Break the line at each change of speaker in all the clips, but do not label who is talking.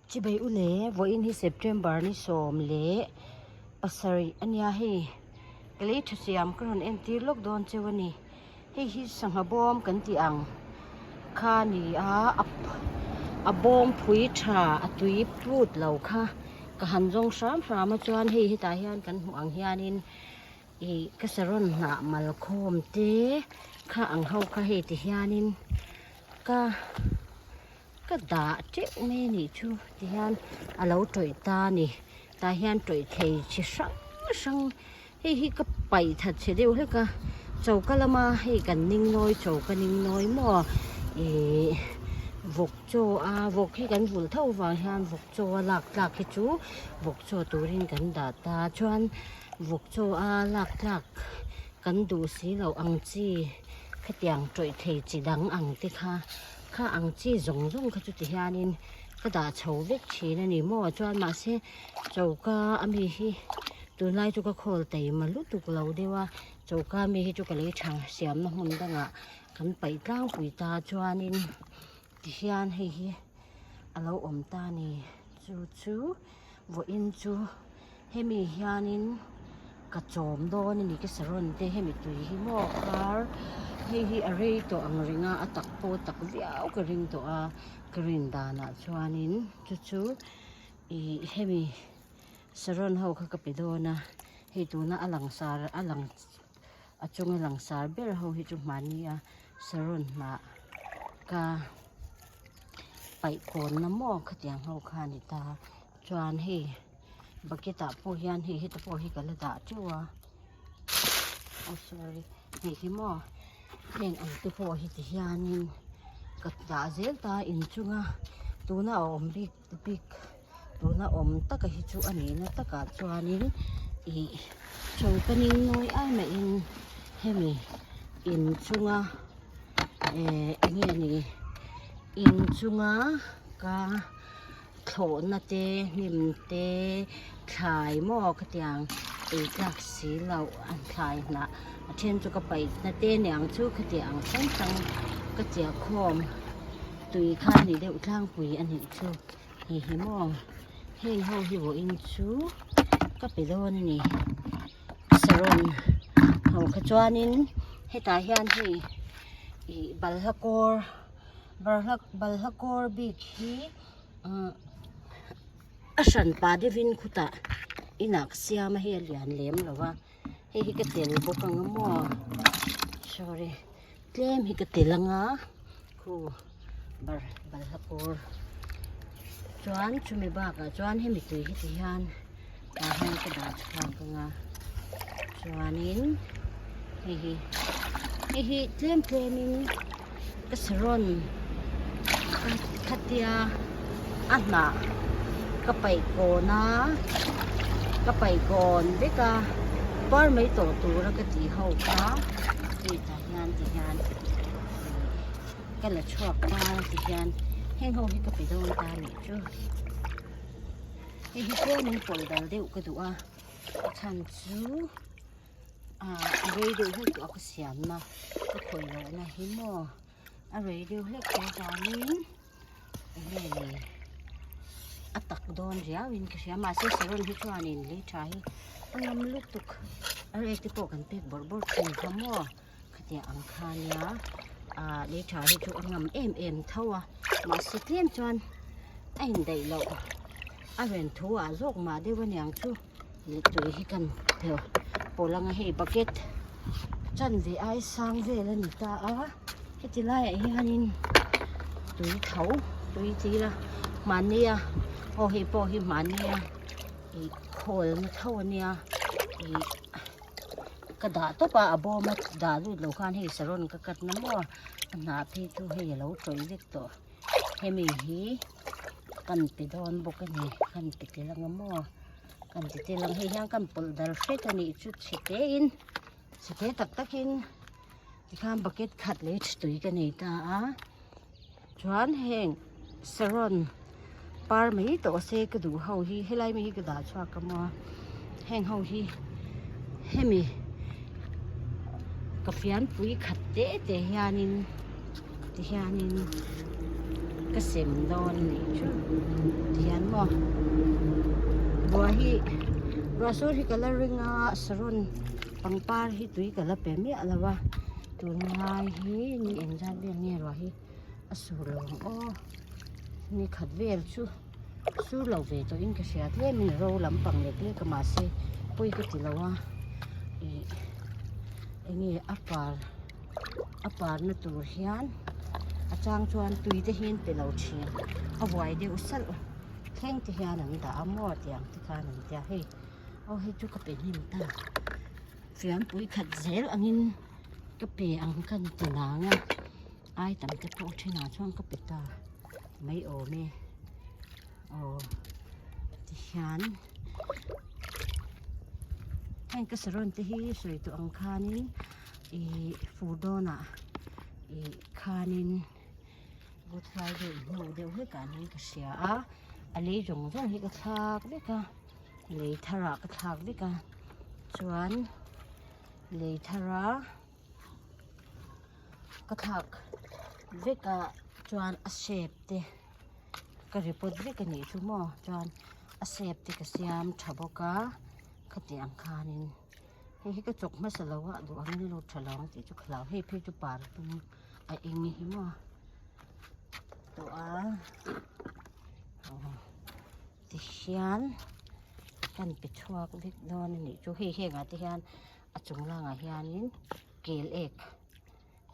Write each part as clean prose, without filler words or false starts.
Chibei u le, vawiin hi September ni 17 a nia hei, ka lei tha siam ka rawn entir lawk dawn cheu a ni. Hei hi sangha bawm kan tih ang kha a ni a, a bawm phui tha a tui put lo kha ka han zawng hram hram a chuan hei hetah hian kan hmuh ang hianin ih ka saron hnah mal khawm te kha ang ho kha hei ti hianin ka. Ka dah teuh mai a nih chu tihian a lo tawih ta a ni tah hian tawih thei chi hrang hrang hei hi ka paih that chhe deuh hlek a choka lama hei kan ning nawi choka ning nawi maw ihh vawk chaw a vawk hi kan vulh tho vang hian vawk chaw a lak tlak hi chu vawk chaw turin kan dah ta chuan vawk chaw a lak tlak kan duh si loh ang chi khatiang tawih thei chi dang ang te kha. Kha ang chi zawng zawng kha chu ti hianin ka dah chho vek thin a ni maw chuan mahse choka ami hi tunlai chu ka khawl taima lutuk lo deuh a choka ami hi chu ka lei tha siamna hmun dangah kan paih tlangpui ta chuanin ti hian hei hi a lo awm ta a ni chu chu vawiin chu. Hemi hianin ka chawm dawn a ni ka saron te hemi tui hi maw kar hei hi a rei tawh ang reng a a tak pawh a tak viau ka ring tawh a ka rin danah chuanin chu chu ih hemi saron ho kha ka pe dawn a hei tuna a langsar a lang a chunga langsar ber ho hi chu hmani a saron hnah ka paih kawnna maw khatiang ho kha a ni ta. Chuan hei bucket ah pawh hian hei heta pawh hi ka la dah teuh a oh sorry hei hi maw heng ang te pawh hi ti hianin ka dah zel ta a inchunga tuna a awm bik bik tuna awm taka hi chu a nihna takah chuanin ih choka ning nawi ai mahin hemi inchunga eh enge ni inchunga ka. Thlawhna te hnim te thlai maw khatiang ei tlak si loh an thlai hnah a then chu ka paih na te niang chu khatiang ang hrang hrang ka chiah khawm tui kha a ni deuh tlangpui a nih chu hei hi maw heng ho hi vawiin chu ka pe dawn a ni saron ho kha chuanin hetah hian hei ih balhla kawr. Balhla balhla kawr bik hi umm a hran pah deuhin khutah inah ka siam a hei a lian lem lo a hei hi ka tel bawk ang a maw sorry tlem hi ka tel ang a khu bar balhla kawr chuan chumi bakah chuan hemi tui hi ti hian tah hian ka dah chhuak ang a chuanin hei hi hei hi tlem tlemin ka saron khatia a hnah ka paih kawn a ka paih kawn vek a par mai tawh tura ka tih ho kha hei tah hian ti hian ka la chhuak ta ti hian heng ho hi ka pe dawn ta a nih chu. Hei hi tlemin pawlh dal deuh ka duh a a chhan chu ah a rei deuh hlek tawh a ka siamna ka khawih lohna hi maw a rei deuh hlek tawh avangin enge ni a tak dawn riauin ka hria mahse saron hi chuanin lei tha hi a ngam lutuk a rate te pawh kan pek bawrh bawrh thin kha maw khatiang ang kha nia ah lei tha hi chu a ngam em em tho a mahse tlem chuan a indaih loh a ren thu ah zawk mah deuh aniang chu leh tui hi kan pheuh pawlh anga hei bucket chanve ai sang vel a ni ta a heti laiah hianin tui tho tui chi ila mahni a aw hei pawh hi mahni a ih khawl na tho ania ih. Ka dah tawp a a bawm a dah lut lo khan hei saron ka cut na maw a hnah phei chu hei a lo tawih vek tawh hemi hi kan pe dawn bawk a ni kan pe tel ang a maw kan ti tel ang hei hian kan pawlh dal hret a nih chu chhe te in chhe te tak tak in tikhan bucket khat leh tui ka nei ta a chuan heng saron par mai tawh se ka duh ho hi helai mi hi ka dah chhuak a maw heng ho hi hemi ka fianpui khat te te hianin ti hianin. Ka sem dawn a nih chu tihian maw ruah hi ruah sur hi ka la ring a saron pangpar hi tui ka la pe miah lo a tunlai hi ni engzat vel nge ruah hi a sur lo ang aw ni khat vel chu sur lo ve tawh in ka hria tlem in ro lampang lek lek a mahse pawi ka ti lo a ih enge a par. a parna tur hian a chang chuan tui te hi an pe lo thin a vuai deuh salh thleng te hian an dah a maw tiang te khan an tia hei aw hei chu ka pe hnem ta fiampui khat zel angin ka pe ang ka ti nang a ai tam te pawh thenah chuan ka pe ta mai awm e aw tihian. Heng ka saron te hi sawi tawh ang khanin ih fur dawnah ih khanin good friday hnu deuh hlekah niin ka hria a a lei zawng zawng hi ka thlak vek a lei tharah ka thlak vek a chuan lei thara ka thlak vek a chuan a shape te ka report vek a nih chu maw chuan a shape te ka siam tha bawk a khatiang khanin hei hi ka chawk hmasa lo a duh angin a lut tha lo ang tih chu ka hlau hei phei chu par tum a eng hi maw tawh a aw tihian kan pe chhuak vek dawn a nih chu hei hengah te hian a chung langah hianin kel ek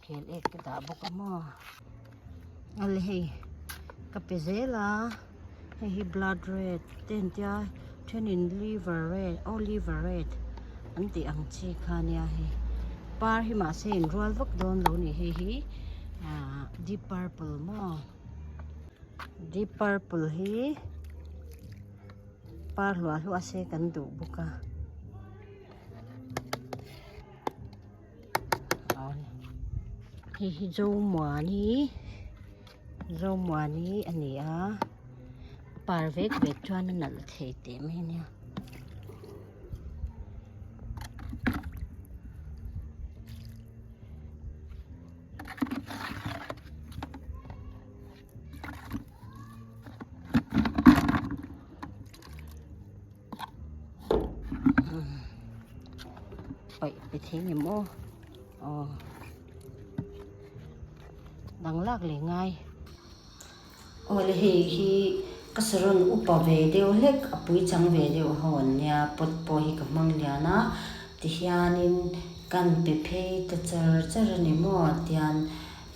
kel ek ka dah bawk a maw ale hei ka pe zel a hei hi blood red te an tia thenin liver red aw liver red an tih ang chi kha ania hei par hi mahse in rual vak dawn lo ni hei hi ah deep purple maw deep purple hi par hluah hluah se kan duh bawk a. Hei hi Zomuani Zomuani a ni a par vek vek chuan a nalh thei teh mai a nia. Paih pe thei ngem aw aw dang lak leh ngai aw le hei hi ka saron upa ve deuh hlek a pui chang ve deuh ho an nia pot pawh hi ka hmang lian a tihianin kan pe phei ta char char a ni maw tian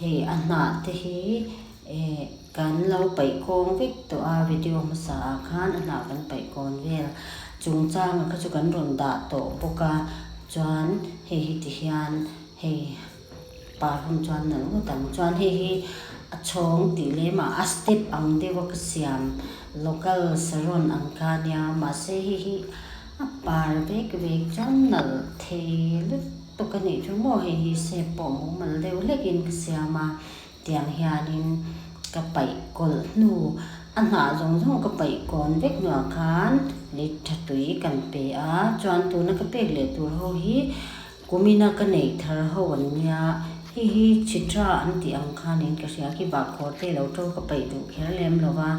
hei a hnah te hi. Eh kan lo paih kawng vek tawh a video hmasa ah khan a hnah kan paih kawn vel chungchanga kha chu kan rawn dah tawh bawk a chuan hei hi ti hian hei par hun chuan nalh ngawt ang chuan hei hi a chhawng tih lem ah a step ang deuh a ka siam local saron ang kha ania mahse hei hi a par vek vek chuan nalh thei lutuk a nih chu maw hei hi shape pawh mumal deuh hlek in ka siam a. Tiang hianin ka paih kawlh hnu, a hnah zawng zawng ka paih kawn vek hnuah khan lei tha tui kan pe a, chuan tuna ka pek leh tur ho hi kumina ka neih thar ho an nia, hei hi chitra an tih ang khanin ka hria khi vahkhawr te lo to ka paih duh kher lem lo va,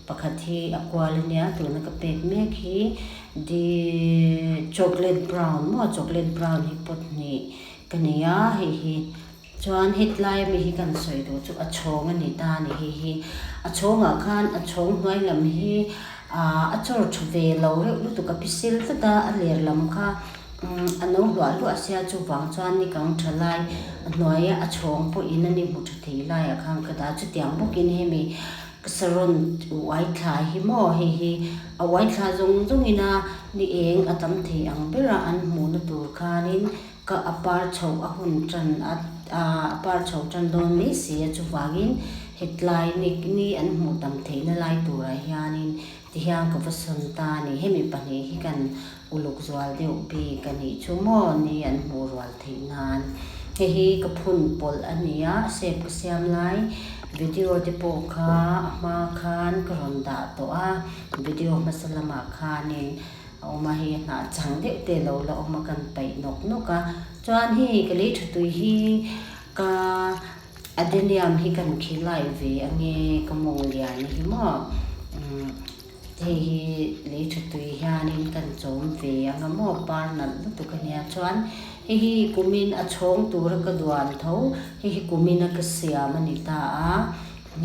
pakhat hi a kual a nia tuna ka pek mek hi di chocolate brown maw chocolate brown hi pot hnih ka nei a, hei hi. Chuan hetlai ami hi kan sawi duh chu a chhawng a ni ta a ni hei hi. A chhawngah khan a chhawng hnuai lam hi aah a chawr tha ve lo reuh lutuk a pisil tlat a, a ler lam kha umm a no hluah hluah sia chuvang chuan ni kang tha lai a hnuaia a chhawng pawhin a ni hmu tha thei laiah khan ka dah chutiang bawkin hemi saron uai thla hi maw hei hi a uai thla zawng zawngin a ni eng a tam thei ang bera an hmuhna tur khanin Ka a par chhoh a hun tan a, a par chhoh tan dawn mai si a, chuvangin hetlai ni ni an hmuh tam theihna lai turah hianin tihian ka va sawn ta a ni. Hemi pahnih hi kan uluk zual deuh bik a nih chu maw ni an hmuh rual theih nan. Hei hi ka phun pawlh a ni a, shape ka siam lai video te pawh kha a hma khan ka rawn dah tawh a, video hmasa lamah khanin. A awm a hei a hnah chang deuh te lo la awm a kan paih nawk nawk a chuan hei ka lei tha tui hi ka Adenium hi kan khilai ve ange ka mawng lian hi maw umm hei hi lei tha tui hianin kan chawm ve anga maw par nalh lutuk ania chuan hei hi kumin a chhawng tura ka duan tho hei hi kumina ka siam a ni ta a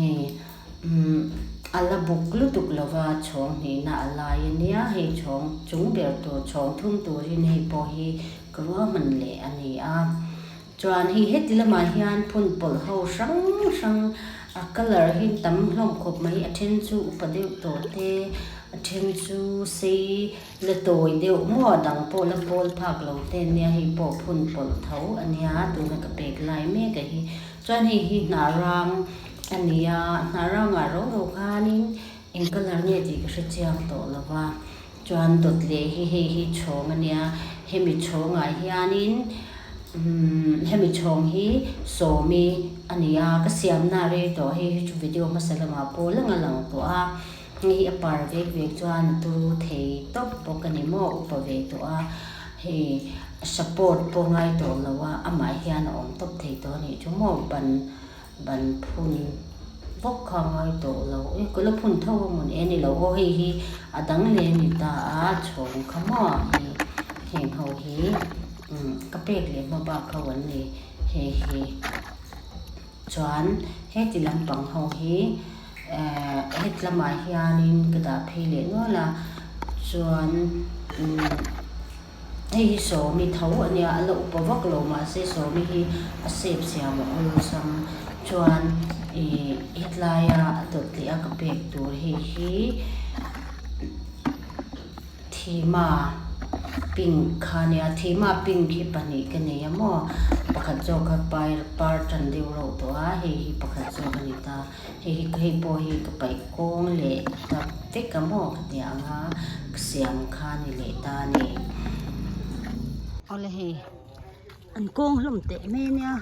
hei umm a la buk lutuk lova chhawng hnihna a lai ania hei chhawng chung ber tur chhawng thum turin hei pawh hi ka ruahman leh a ni a. Chuan hei heti lamah hian phun pawlh ho hrang hrang a colour hi tam hlawm khawp mai a then chu upa deuh tawh te a then chu sei la tawi deuh maw a dang pawh la pawl phak lo te ania hei pawh phun pawlh tho ania tuna ka pek lai mek a hi chuan hei hi hnah rang a ni a hnah rangah ro ro khanin eng colour nge tih ka hre chiang tawh lo va Chuan dawt leh hi hei hi chhawng a nia, hemi chhawngah hianin umm hemi chhawng hi sawmi a ni a, ka siamna a rei tawh hei hi chu video hmasa lamah pawh lang a lang tawh a, hei hi a par vek vek chuan a turu thei tawp bawk a ni maw upa ve tawh a, hei support pawh ngai tawh lo a, amah hian a awm tawp thei tawh a nih chu maw ban. Ban phun vawk kha a ngai tawh lo e ka la phun tho a mawn e ni lo aw hei hi a dang leh a ni ta a chhawng kha maw hei heng ho hi umm ka pek leh hma bak ho an ni hei hi chuan heti lampang ho hi ehh het lamah hianin ka dah phei leh nual a chuan umm. Hei hi Sawmi tho a nia, a la upa vak lo mahse Sawmi hi a sep siam a awlsam chuan ih hetlaia a dawt leh a ka pek tur hei hi Thima pink kha a nia, Thima pink hi pahnih ka nei a maw pakhat zawk kha par tan deuh reuh tawh a hei hi pakhat zawk a ni ta. Hei hi hei pawh hi ka paih kawng leh tak vek a maw ka ti ang a ka siam kha a ni leh ta a ni. Awle hei an kawng hlawm teh mai a nia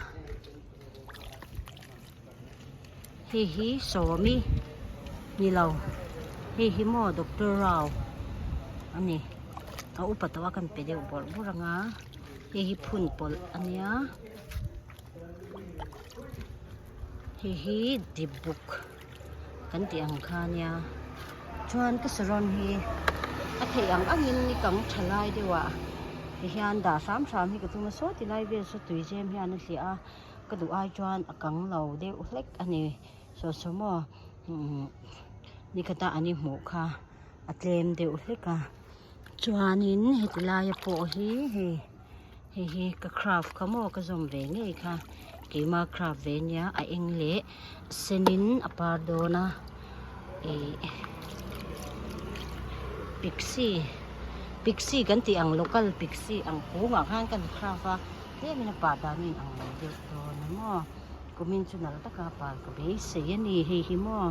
hei hi sawmi ni lo hei hi maw doctor rao a ni a upa tawh a kan pe deuh bawrh bawrh ang a hei hi phun pawlh a nia. Hei hi dip buk kan tih ang kha ania chuan ka saron hi a theih ang angin ni kang tha lai deuh ah ti hian dah hram hram hi ka tum a saw ti lai vel saw tui zem hian a hliah a ka duh ai chuan a kang lo deuh hlek a ni saw saw maw umm nikhat a an i hmuh kha a tlem deuh hlek a chuanin heti laia pawh hi hei. Hei hi ka craft kha maw ka zawm ve ngei kha keima craft ve ania a eng leh senin a par dawn a ih pixie pixie kan tih ang local pixie ang kungah khan kan craft a tlemin a par dan a inang lo deuh dawn a maw kumin chu nalh taka par ka beisei a ni hei hi maw.